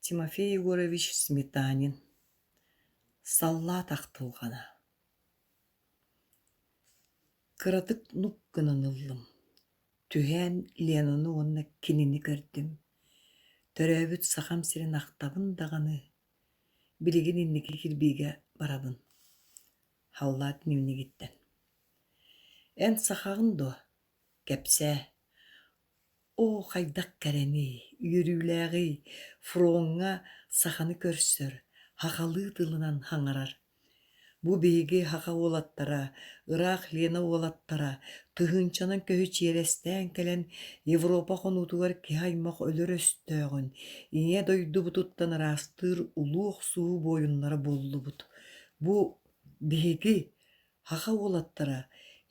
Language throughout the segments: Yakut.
Тимофей Егорович Сметанин Саллаат ахтылҕана Кыратык нук гынан ыллым, түһээн Ленаны уонна кинини көрдүм. Төрөөбүт Сахам сирин ахтабын даҕаны, билигин инники кирбиигэ барабын. Халлаат дневнигиттэн Эн сахаҕын дуо? Кэпсээ Оо, хайдах кэрэний, үөрүүлээҕий, фроҥҥа саханы көрсөр, сахалыы тылынан саҥарар. Бу биһиги саха уолаттара, ыраах Лена уолаттара тыһыынчанан көһү чиэрэстээн кэлэн Европа хонуутугар киһи аймах өлөр өстөөҕүн, Ийэ дойдубутуттан ыраастыыр улуу охсуһуу буойуннара буоллубут. Бу биһиги Саха уолаттара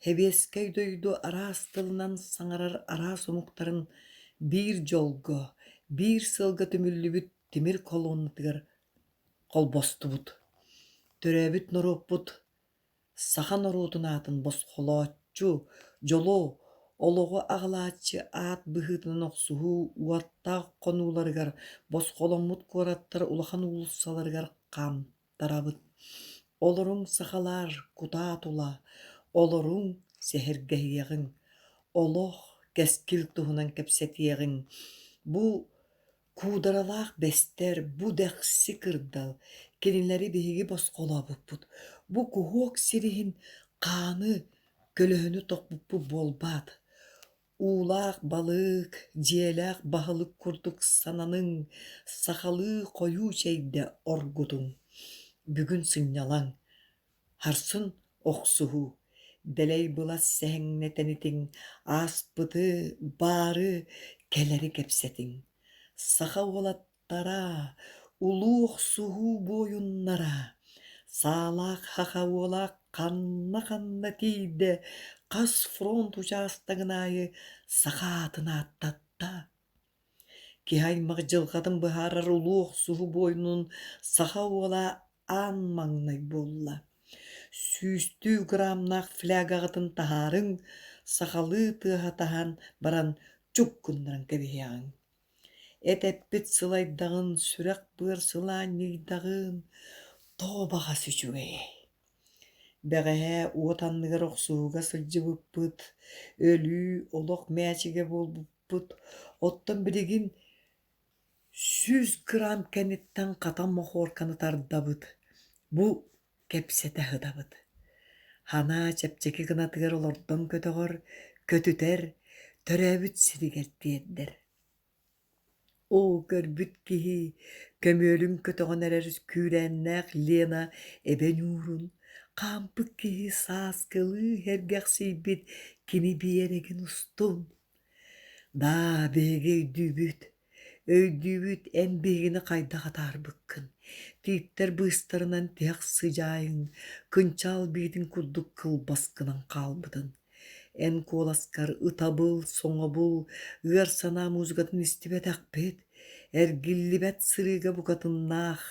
сэбиэскэй дойду араас тылынан саҥарар араас омуктарын биир дьолго, биир сыалга түмүллүбүт тимир колоннатыгар холбостубут. Төрөөбүт норуоппут саха норуотун аатын босхолооччу, дьолу, олоҕу аҕалааччы аат быһыытынан охсуһуу уоттаах хонууларыгар босхоломмут куораттар улахан уулуссаларыгар хаамта Тарабыт: «Олоруҥ, сахалаар, кутаа тула, олоруҥ, сэһэргэһиэҕиҥ, олох, кэскил туһунан кэпсэтиэҕиҥ. Бу куударалаах бэстэр, бу дэхси кырдал, кинилэри биһиги босхолообуппут, бу куһуок сир иһин хааны, көлөһүнү тохпуппут буолбаат Уулаах балык, дьиэлээх баһылык курдук сананыҥ, сахалыы хойуу чэйдэ оргутуҥ. Бүгүн сынньалаҥ, сарсын охсуһуу, дэлэй былас сэһэҥнэ тэнитиҥ, ааспыты, баары, кэлэри кэпсэтиҥ. Саха уолаттара Улуу охсуһуу буойуннара, саалаах саха уола ханна-ханна тиийдэ, хас фронт учаастагын аайы саха аатын ааттатта. Киһи аймах дьылҕатын быһаарар улуу охсуһуу буойунун саха уола аан маҥнай буолла. Сүүстүү грамнаах флягаҕытын таһаарыҥ, сахалыы тыаһатаһан баран чук гыннаран кэбиһиэҕиҥ Эт-эппит сылайдаҕын, сүрэх-быар сылаанньыйдаҕын, тоҕо баҕас үчүгэйэй Бэҕэһээ уот анныгар охсуһууга сылдьыбыппыт, өлүү, олох мээчигэ буолбуппут, оттон билигин 100 грамм кэнниттэн хатан мохуорканы тардабыт, бу кэпсэтэ сытабыт. Санаа чэпчэки гынатыгар олордон көтөҕөр, көтүтэр, төрөөбүт сиригэр тиэрдэр. Оо, көрбүт киһи, көмүөлүн көтөҕөн эрэр күүрээннээх Лена эбэ ньуурун, хаампыт киһи сааскылыы сэргэхсийбит кини биэрэгин устун. Даа, биһиги өйдүүбүт, Өйдүүбүт эн биһигини хайдах атаарбыккын, тииттэр быыстарынан тиһэх сыдьаайыҥ, кынчаал биитин курдук кылбас гынан хаалбытын. Эн куоласкар ытабыл, соҥобул, ыар санаа музыкатын истибэтэхпит, эргиллибэт сырыыга букатыннаах,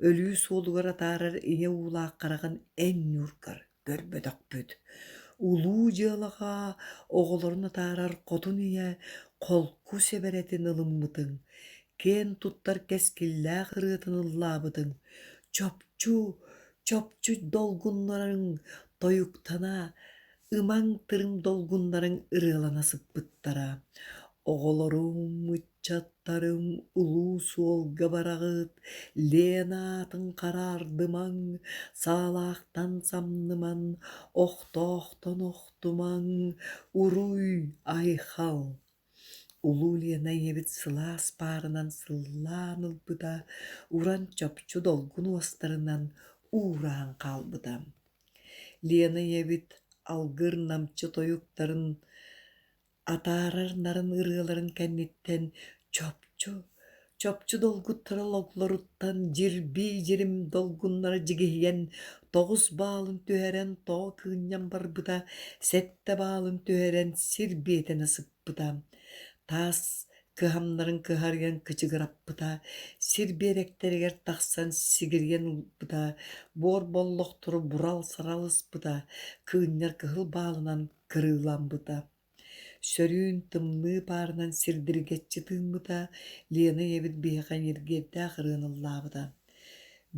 өлүү суолугар атаарар ийэ уулаах хараҕын эн ньуургар көрбөтөхпүт. Улуу дьыалаҕа оҕолорун атаарар хотун ийэ холку сэбэрэтин ылыммытыҥ, киэн туттар кэскиллээх ырыатын ыллаабытыҥ, чопчу, чопчу долгуннарыҥ тойуктана, ымаҥ-тырым долгуннарыҥ ырыалана сыппыттара. Оҕолорум, Ыччаттарым улуу суолга бараҕыт, Лена аатын хараардымаҥ, саалаахтан самнымаҥ, охтоохтон охтумаҥ, уруй-айхал! Улуу Лена ийэбит сылаас паарынан сыллаан ылбыта, уран чопчу долгун уостарынан уураан хаалбыта. Лена ийэбит алгыр намчы тойуктарын Атаарар нарын ырыаларын кэнниттэн чопчу, чопчу долгуттара логлоруттан дьирбии-дьирим долгуннара дьигиһийэн 9 баалын түһэрэн тоҕо кыынньан барбыта, 7 баалын түһэрэн сир биэтэнэ сыппыта, таас кыһамнарын кыһарыйан кычыгыраппыта, сир биэрэктэригэр тахсан сигирийэн ылбыта, буор боллохтору бурал-сарал ыспыта, кыынньар кыһыл баалынан кырыыламмыта. Сөрүүн тымныы паарынан сирдиргэччи тыыммыта, Лена ийэбит биһиэхэ ньиргиэрдээх ырыаны ыллаабыта.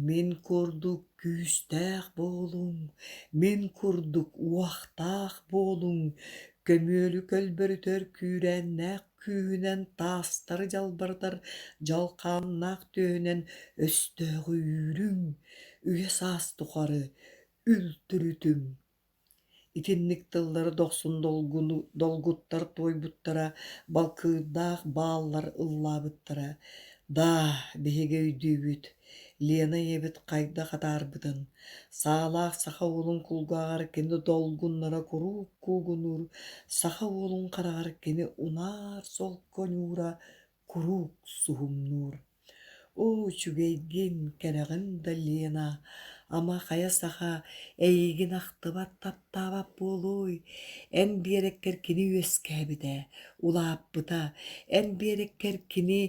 Мин курдук күүстээх буолуҥ, мин курдук уохтаах буолуҥ, көмүөлү көлбөрүтэр күүрээннээх күүһүнэн таастары дьалбарытар дьалхааннаах түөһүнэн өстөөҕү үүрүҥ, үйэ саас тухары үлтүрүтүҥ Итинник тыллары дохсун долгуттар туойбуттара, балкыырдаах бааллар ыллаабыттара. Даа, биһиги өйдүүбүт, Лена ийэбит хайдах атаарбытын. Саалаах саха уолун кулгааҕар кини долгуннара куруук куугунуур, саха уолун хараҕар кини унаар солко ньуура куруук суһумнуур. Оо, үчүгэйгин, кэрэҕин да, Лена, ама хайа саха эйигин ахтыбат, таптаабат буолуой? Эн биэрэккэр кини үөскээбитэ, улааппыта, эн биэрэккэр кини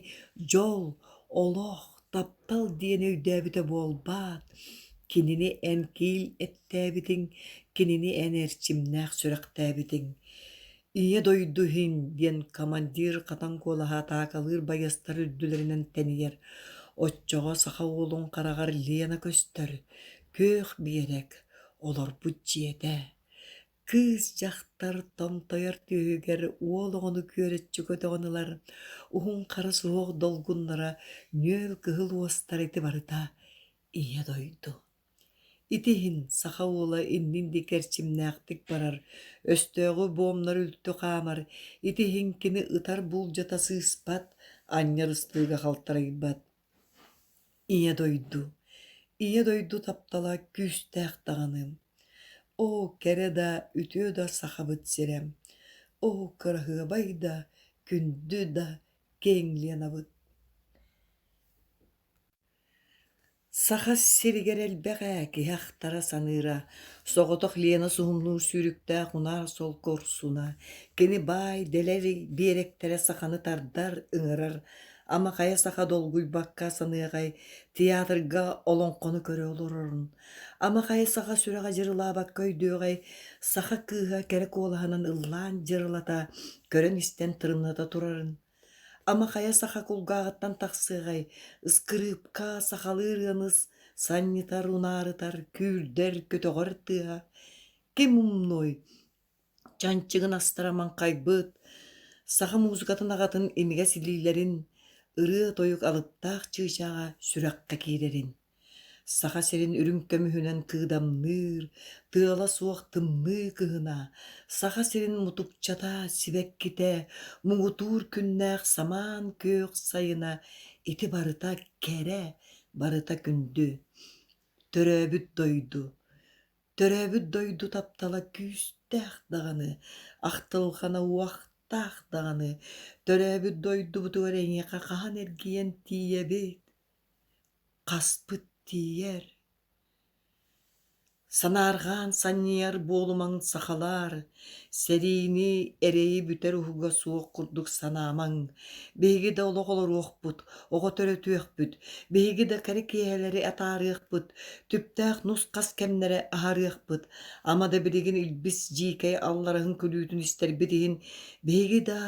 дьол, олох, таптал диэни өйдөөбүтэ буолбаат? Кинини эн киил эттээбитиҥ, кинини эн эрчимнээх сүрэхтээбитиҥ. «Ийэ дойду иһин» диэн командир хатан куолаһа атаакалыыр байыастар үрдүлэринэн тэнийэр, оччоҕо саха уолун хараҕар Лена көстөр, күөх биэрэк, олорбут дьиэтэ. Кыыс-дьахтар томтойор түөһүгэр уол оҕону күөрэччи көтөҕөн ылар, уһун хара суһуох долгуннара нүөл кыһыл уостара ити барыта Ийэ дойду. Ити иһин саха уола иннин диэки эрчимнээхтик барар, өстөөҕү буомнары үлтү хаамар, ити иһин кини ытар буулдьата сыыспат, анньар ыстыыга халтарыйбат. Ийэ дойду, Ийэ дойду таптала күүстээх даҕаны. Оо, кэрэ да, үтүө да Сахабыт сирэ! Оо, кыраһыабай да, күндү да киэҥ Ленабыт! Саха сиригэр элбэх ээ киһи ахтара-саныыра, соҕотох Лена суһумнуур сүүрүктээх унаар солко урсуна, кини баай дэлэр биэрэктэрэ саханы тардар, ыҥырар, ама хайа саха долгуйбакка саныаҕай театрга олоҥхону көрө олорорун, ама хайа саха сүрэҕэ дьырылаабакка өйдүөҕэй саха кыыһа кэрэ куолаһынан ыллаан дьырылата, көрөн-истэн тырымната турарын. Ама хайа саха кулгааҕыттан тахсыаҕай, ыскырыыпка сахалыы ырыаны санньытар, унаарытар, күүрдэр, көтөҕөр тыаһа ким умнуой, чанчыгын астара маҥхайбыт, саха музыкатын аҕатын имигэс илиилэрин, ырыа-тойук алыптаах чыычааҕа сүрэххэ киирэрин. Саха сирин үрүҥ көмүһүнэн кыыдамныыр, тыала суох тымныы кыһына, Саха сирин мутукчата, сибэккитэ, муҥутуур күннээх самаан күөх сайына ити барыта кэрэ, барыта күндү. Төрөөбүт дойду, төрөөбүт дойду таптала күүстээх даҕаны, ахтылҕана уохтаах даҕаны, төрөөбүт дойдубутугар эйиэхэ хаһан эргийэн тиийэбит? Хаспыт тиийэр Санаарҕаан санньыйар буолумаҥ сахалаар, сэриини, эрэйи бүтэр уһуга суох курдук санаамаҥ. Биһиги да олох олоруохпут, оҕо төрөтүөхпүт, биһиги да кэрэ киэһэлэри атаарыахпыт, түптээх нус-хас кэмнэри аһарыахпыт. Ама да билигин илбис дьиикэй аллараһын күлүүтүн истэрбит иһин, биһиги да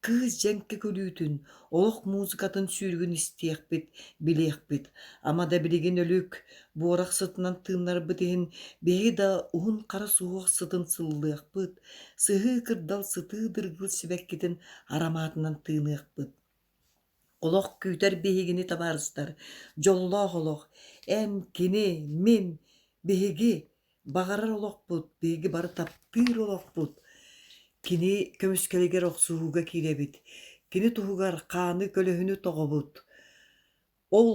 кыыс дьэҥкэ күлүүтүн, Олох музыкатын сүүрүгүн истиэхпит, билиэхпит. Ама да билигин өлүк, буорах сытынан тыыннарбыт иһин биһиги да уһун хара суһуох сытын сыллыахпыт, сыһыы кырдал сытыы дыргыл сибэккитин арамаатынан тыыныахпыт. Олох күүтэр биһигини табаарыстар, дьоллоох олох, эн, кини, мин, биһиги Баҕарар олохпут, биһиги бары таптыыр олохпут. Кини көмүскэлигэр охсуһууга киирэбит, кини туһугар хааны көлөһүнү тоҕобут. Ол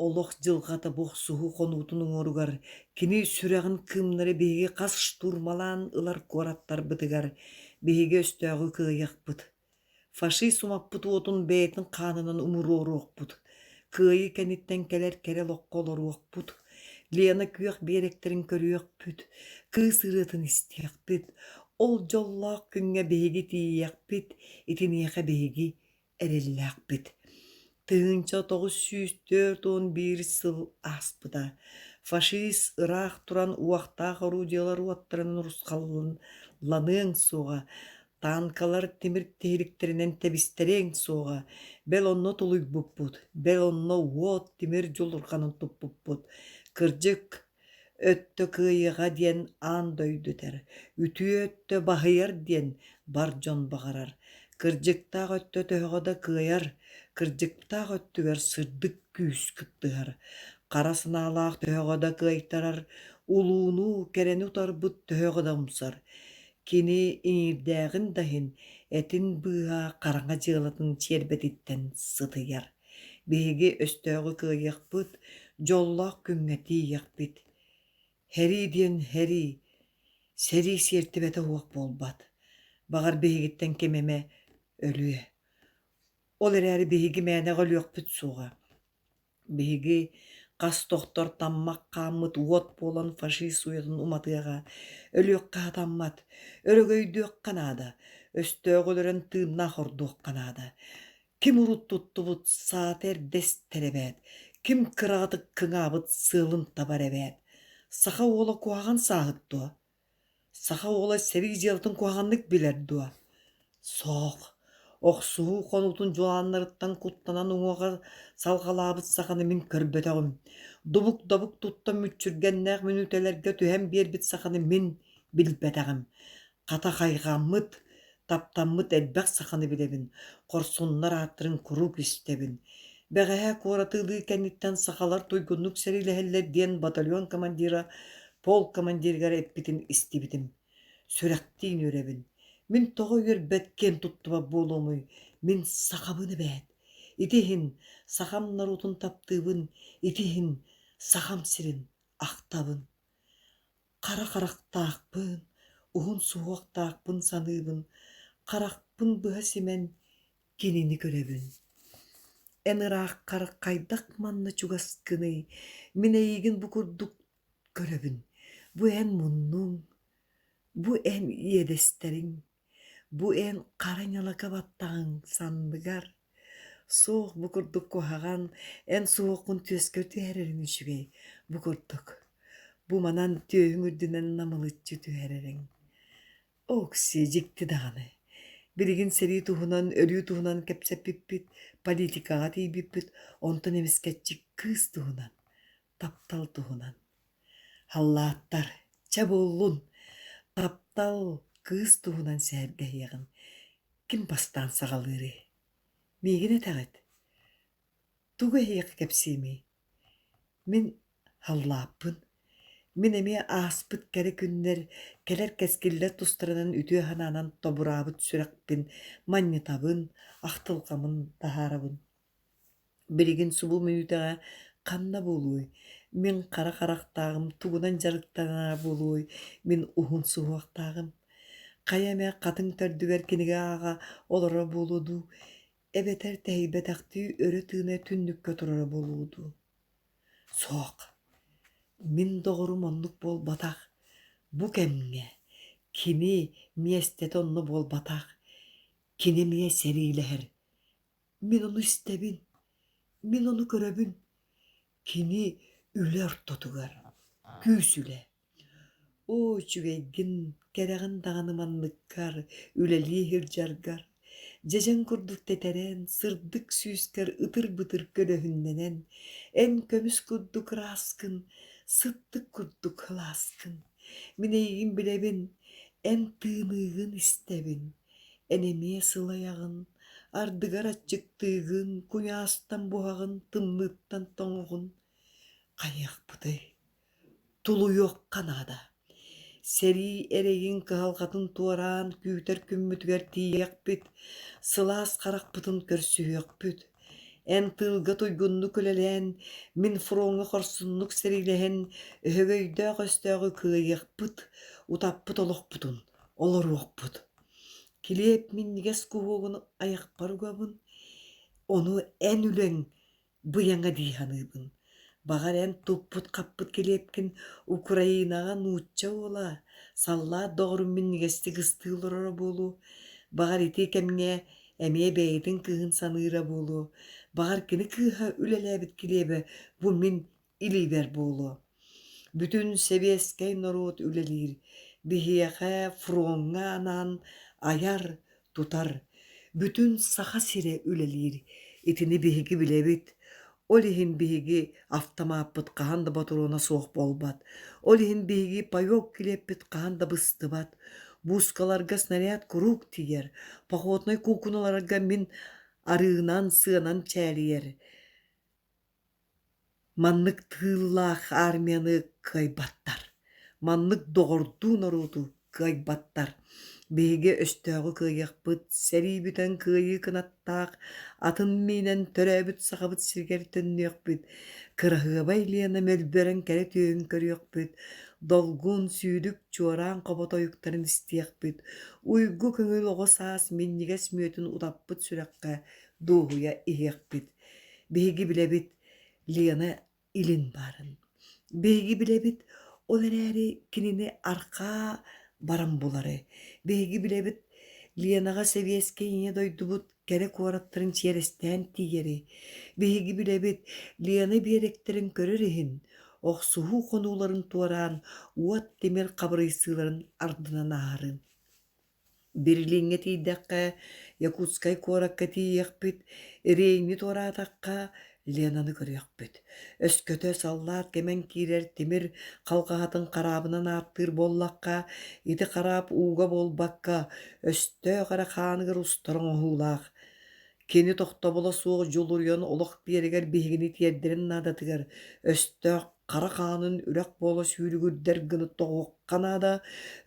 олох дьылҕата бу охсуһуу хонуутун уҥуоругар кини сүрэҕин кыымнара биһиги хас штурмалаан ылар куораттарбытыгар биһиги өстөөҕү кыайыахпыт. Фашист умаппыт уотун бэйэтин хаанынан умуруоруохпут, кыайыы кэнниттэн кэлэр кэрэ олоххо олоруохпут, Лена күөх биэрэктэрин көрүөхпүт, кыыс ырыатын истиэхпит, ол дьоллоох күҥҥэ биһиги тиийиэхпит, итиниэхэ биһиги эрэллээхпит. 1941 сыл ааспыта. Фашист ыраах туран уохтаах орудиелар уоттарын урусхалланыаҥ суоҕа. Таанкалар тимир тиһиликтэринэн тэбистэриэҥ суоҕа, бэл онно тулуйбуппут, бэл онно уот тимир дьулурҕанын туппуппут. Кырдьык, өттө кыайыаҕа диэн аан дойду этэр, үтүө өттө баһыйар диэн бар дьон баҕарар. Кырдьыктаах өттө төһөҕө да кыайар, кырдьыктаах өттүгэр сырдык күүс кыттыһар. Хара санаалаах төһөҕө да кыайтарар, улууну, кэрэни утарбыт төһөҕө да умсар. Кини иҥиирдээҕин да иһин, этин быыһа хараҥа дьыалатын чиэрбэтиттэн сытыйар. Биһиги өстөөҕү кыайыахпыт, дьоллоох күҥҥэ тиийиэхпит. Һэрии диэн һэрии, сэрии сиэртибэтэ уох буолбат. Баҕар биһигиттэн ким эмэ өлүө. Ол эрээри биһиги мээнэҕэ өлүөхпүт суоҕа. Биһиги хас тохтор таммах хааммыт уот буолан фашист уйатын уматыаҕа, өлүөххэ сатаммат, өрөгөйдүөххэ наада, өстөөҕү өлөрөн тыыннаах ордуохха наада. Ким урут туттубут саата эрдэ истэр эбээт, ким кыраҕытык кыҥаабыт сыалын табар эбээт. Саха уола куһаҕан сааһыт дуо? Саха уола сэрии дьыалатын куһаҕаннык билэр дуо? Суох, охсуһуу хонуутун дьуолааннарыттан куттанан уҥуоҕа салҕалаабыт саханы мин көрбөтөҕүм. Дубук-дабык туттан мүччүргэннээх мүнүүтэлэргэ түһэн биэрбит саханы мин билбэтэҕим. Хата хайҕаммыт, таптаммыт элбэх саханы билэбин, хорсуннар ааттарын куруук истэбин. Бэҕэһээ куораты ылыы кэнниттэн сахалар туйгуннук сэриилэһэллэр диэн батальон командира полк командирыгар эппитин истибитим. Сүрэхтиин үөрэбин. Мин тоҕо үөрбэт киэн туттубат буолуомуй? Мин сахабын эбээт. Ити иһин сахам норуотун таптыыбын, ити иһин сахам сирин ахтабын. Хара харахтаахпын, уһун суһуохтаахпын саныыбын, харахпын быһа симэн кинини көрөбүн. Эн ырааххар хайдах манна чугаскыный, мин эйигин бу курдук көрөбүн. Бу эн муннуҥ, бу эн иэдэстэриҥ, бу эн хара ньалака баттаҕыҥ санныгар. Суох бу курдук куһаҕан, эн суһуоххун түөскэ түһэрэриҥ үчүгэй, бу курдук. Бу манан түөһүҥ үрдүнэн намылыччы түһэрэриҥ. Окси, дьикти даҕаны. Билигин сэрии туһунан, өлүү туһунан кэпсэппиппит, политикаҕа тиийбиппит, онтон эмискэччи кыыс туһунан, таптал туһунан. Халлааттар, чэ буоллун, таптал, кыыс туһунан сэһэргэһиэҕин. Ким бастаан саҕалыырый? Миигин этэҕит? Тугу эһиэхэ кэпсиэмий? Мин халлааппын. Мин эмиэ ааспыт кэрэ күннэр, кэлэр кэскиллэр тустарынан үтүө санаанан тобураабыт сүрэхпин манньытабын, ахтылҕаммын таһаарабын. Билигин субу мүнүүтэҕэ ханна буолуой, мин хара харахтааҕым тугунан дьарыктанара буолуой, мин уһун суһуохтааҕым. Хайа эмэ хатыҥ төрдүгэр кинигэ ааҕа олороро буолуо дуу, эбэтэр тэһийбэтэхтии өрө тыына түннүккэ турара буолуо дуу. Суох, мин доҕорум оннук буолбатах. Бу кэмҥэ кини миэстэтэ онно буолбатах. Кини эмиэ сэриилэһэр. Мин ону истэбин, мин ону көрөбүн. Кини үлэ ортотугар, күүс үлэ. Оо, үчүгэйгин, кэрэҕин даҕаны манныккар, үлэлии сылдьаргар, дьэдьэн курдук тэтэрэн, сырдык сүүскэр ытыр-бытыр көлөһүннэнэн, эн көмүс курдук ырааскын, сыттык курдук сылааскын. Мин эйигин билэбин, эн тыыныыгын истэбин, эн эмиэ сылайаҕын, ардыгар аччыктыыгын, куйаастан буһаҕын, тымныыттан тоҥоҕун. Хайыахпытый Тулуйуохха наада. Сэрии эрэйин кыһалҕатын туораан күүтэр күммүтүгэр тиийиэхпит, сылаас харахпытын көрсүһүөхпүт. Эн тыылга туйгуннук үлэлээн, мин фроҥҥа хорсуннук сэриилэһэн, өһөгөйдөөх өстөөҕү кыайыахпыт, утаппыт олохпутун олоруохпут. Килиэп минньигэс куһуогун айахпар угабын, ону эн үлэҥ быйаҥа дии саныыбын. Баҕар эн туппут-хаппыт килиэпкин Украинаҕа нуучча уола, саллаат доҕорум минньигэстик ыстыы олороро буолуо. Баҕар ити кэмҥэ эмиэ бэйэтин кыыһын саныыра буолуо. Баҕар кини кыыһа үлэлээбит килиэбэ бу мин илиибэр буолуо. Бүтүн сэбиэскэй норуот үлэлиир. Биһиэхэ фроҥҥа анаан Айар, тутар, бүтүн Саха сирэ үлэлиир. Итини биһиги билэбит. Ол иһин биһиги автомаппыт хаһан да ботуруона суох буолбат. Ол иһин биһиги паёк килиэппит хаһан да быстыбат. Буускаларга снаряд куруук тиийэр. Походнай куукуналарга мин арыынан, сыанан чээлийэр. Маннык тыыллаах армияны кыайбаттар, маннык доҕордуу норуоту кыайбаттар. Биһиги өстөөҕү кыайыахпыт, сэрии бүтэн кыайыы кынаттаах, атын миинэн төрөөбүт Сахабыт сиригэр төннүөхпүт, кыраһыабай Лена мөлбөрөн кэрэ түөһүн көрүөхпүт, долгун, сүүрүк, чуораан хобо тойуктарын истиэхпит, уйгу көҥүл оҕо саас минньигэс мүөтүн утаппыт сүрэххэ дуоһуйа иһиэхпит. Биһиги билэбит, Лена илин баарын. Биһиги билэбит, ол эрээри кинини арҕаа баран булары. Биһиги билэбит, Ленаҕа сэбиэскэй ийэ дойдубут кэрэ куораттарын чиэрэстээн тиийэри. Биһиги билэбит, Лена биэрэктэрин көрөр иһин, охсуһуу хонууларын туораан уот тимир хабырыйсыыларын ардынан ааһарын. Берлиҥҥэ тиийдэххэ, Якутскай куоракка тиийиэхпит, Рейни туораатахха, Ленаны көрүөхпүт. Өскөтө саллаат кэмэн киирэр тимир халҕаһатын хараабынан ааттыыр буоллахха, ити хараап ууга буолбакка, өстөөх эрэ хааныгар устар оҥоһуулаах. Кини тохтобула суох дьулуруйан олох биэрэгэр биһигини тиэрдэрин наадатыгар өстөөх хара хаанын үрэх буола сүүрүгүрдэр гына тоҕуохха наада,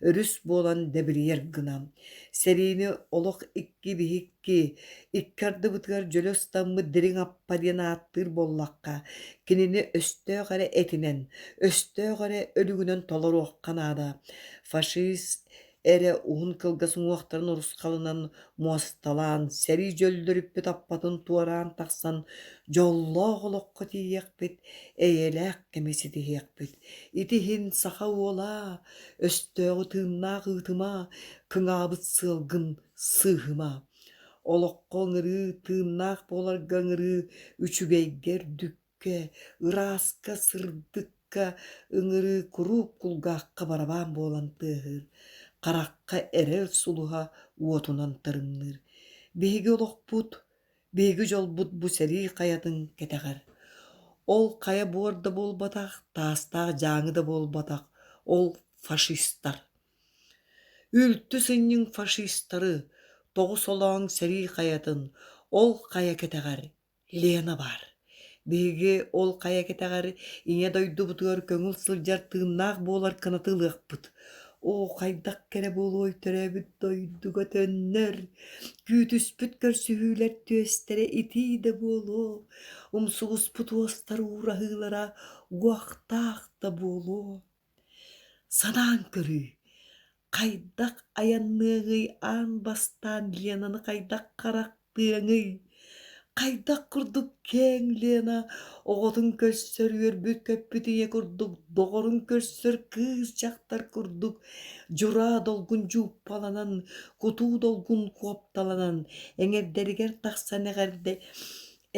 өрүс буолан дэбилийэр гына. Сэриини олох икки биһикки, икки ардыбытыгар дьөлө ыстаммыт дириҥ аппа диэн ааттыыр буоллахха, кинини өстөөх эрэ этинэн, өстөөх эрэ өлүгүнэн толоруохха наада. Фашист эрэ уһун кылгас уҥуохтарын урусхалынан муосталаан, сэрии дьөллөрүппүт аппатын туораан тахсан, дьоллоох олоххо тиийиэхпит, эйэлээх кэми ситиһиэхпит. Ити иһин саха уола, өстөөҕү тыыннаах ыытыма, кыҥаабыт сыалгын сыыһыма. Олоххо ыҥырыы, тыыннаах буоларга ыҥырыы үчүгэйгэ үрдүк ырааска, сырдыкка ыҥырыы куруук кулгаахха барабаан буолан тыаһыыр, харахха эрэл сулуһа уотунан тырымныыр. Биһиги олохпут, биһиги дьолбут бу сэрии хайатын кэтэҕэр. Ол хайа буор да буолбатах, таастаах дьааҥы да буолбатах, ол фашистар. Үлтү сынньыҥ фашистары, тоҕус олоон сэрии хайатын, ол хайа кэтэҕэр Лена баар. Биһиги ол хайа кэтэҕэр Ийэ дойдубутугар көҥүл сылдьар тыыннаах буолар кынаты ылыахпыт. Оо, хайдах кэрэ буолуой төрөөбүт дойдуга төннөр, күүтүспүт көрсүһүүлэр түөстэрэ итии да буолуо, умсугуспут уостар уураһыылара уохтаах да буолуо. Санаан көрүүй, хайдах айанныаҥый аан бастаан Ленаны хайдах харахтыаҥый? Хайдах курдук киэҥ Лена оҕотун көрсөр үөрбүт-көппүт ийэ курдук, доҕорун көрсөр кыыс-дьахтар курдук дьураа долгун дьууппаланан, кутуу долгун куопталанан, эҥэрдэригэр тахсан эҕэрдэ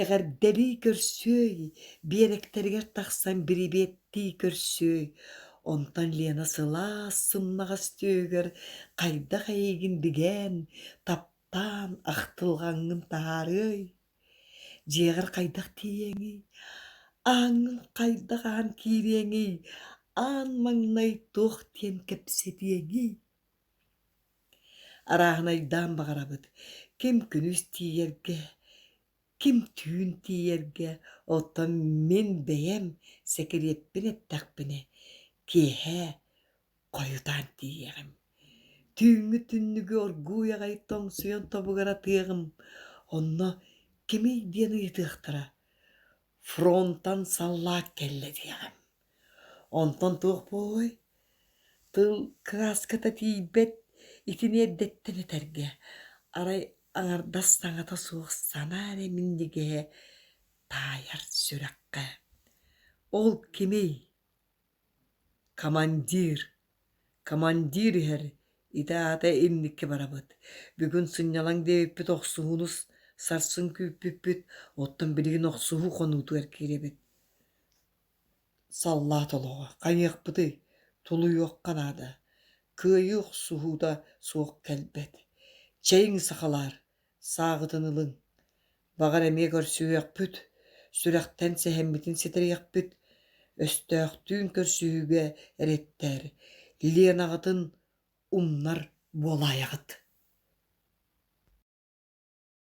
Эҕэрдэлии көрсүөй, биэрэктэригэр тахсан бирибиэттии көрсүөй, онтон Лена сылаас сымнаҕас түөһүгэр хайдах эйигин бигээн, таптаан ахтылҕаҥҥын таһаарыай? Дьиэҕэр хайдах тиийиэҥий? Ааҥҥын хайдах аһан киириэҥий? Аан маҥнай туох диэн кэпсэтиэҥий? Арааһынайдаан баҕарабыт, ким күнүс тиийэргэ, ким түүн тиийэргэ, оттон мин бэйэм сэкириэппин эттэхпинэ, киэһэ хойутаан тиийиэҕим. Түүҥҥү түннүгү оргууй аҕай тоҥсуйан тобугуратыаҕым, онно кимий диэн ыйытыахтара, фронтан саллаат кэллэ диэҕим. Онтон туох буолуой? Тыл кырааската тиийбэт итини эрдэттэн этэргэ, арай аҥардас саҥата суох санаа эрэ минньигэһэ таайар сүрэххэ. Ол кимий? Командир. Командир иһэр, ити аата инникки барабыт. Бүгүн сынньалаҥ диэбиппит охсуһууну сарсын күүппүппүт, оттон билигин охсуһуу хонуутугар киирэбит. Саллаат олоҕо хайыахпытый, тулуйуохха наада, кыайыы охсуһуута суох кэлбэт. Чэйиҥ сахалаар, сааҕытын ылыҥ. Баҕар эмиэ көрсүһүөхпүт, сүрэхтэн сэһэммитин ситэриэхпит, өстөөхтүүн көрсүһүүгэ эрэттэр, Ленаҕытын умнар буолаайаҕыт.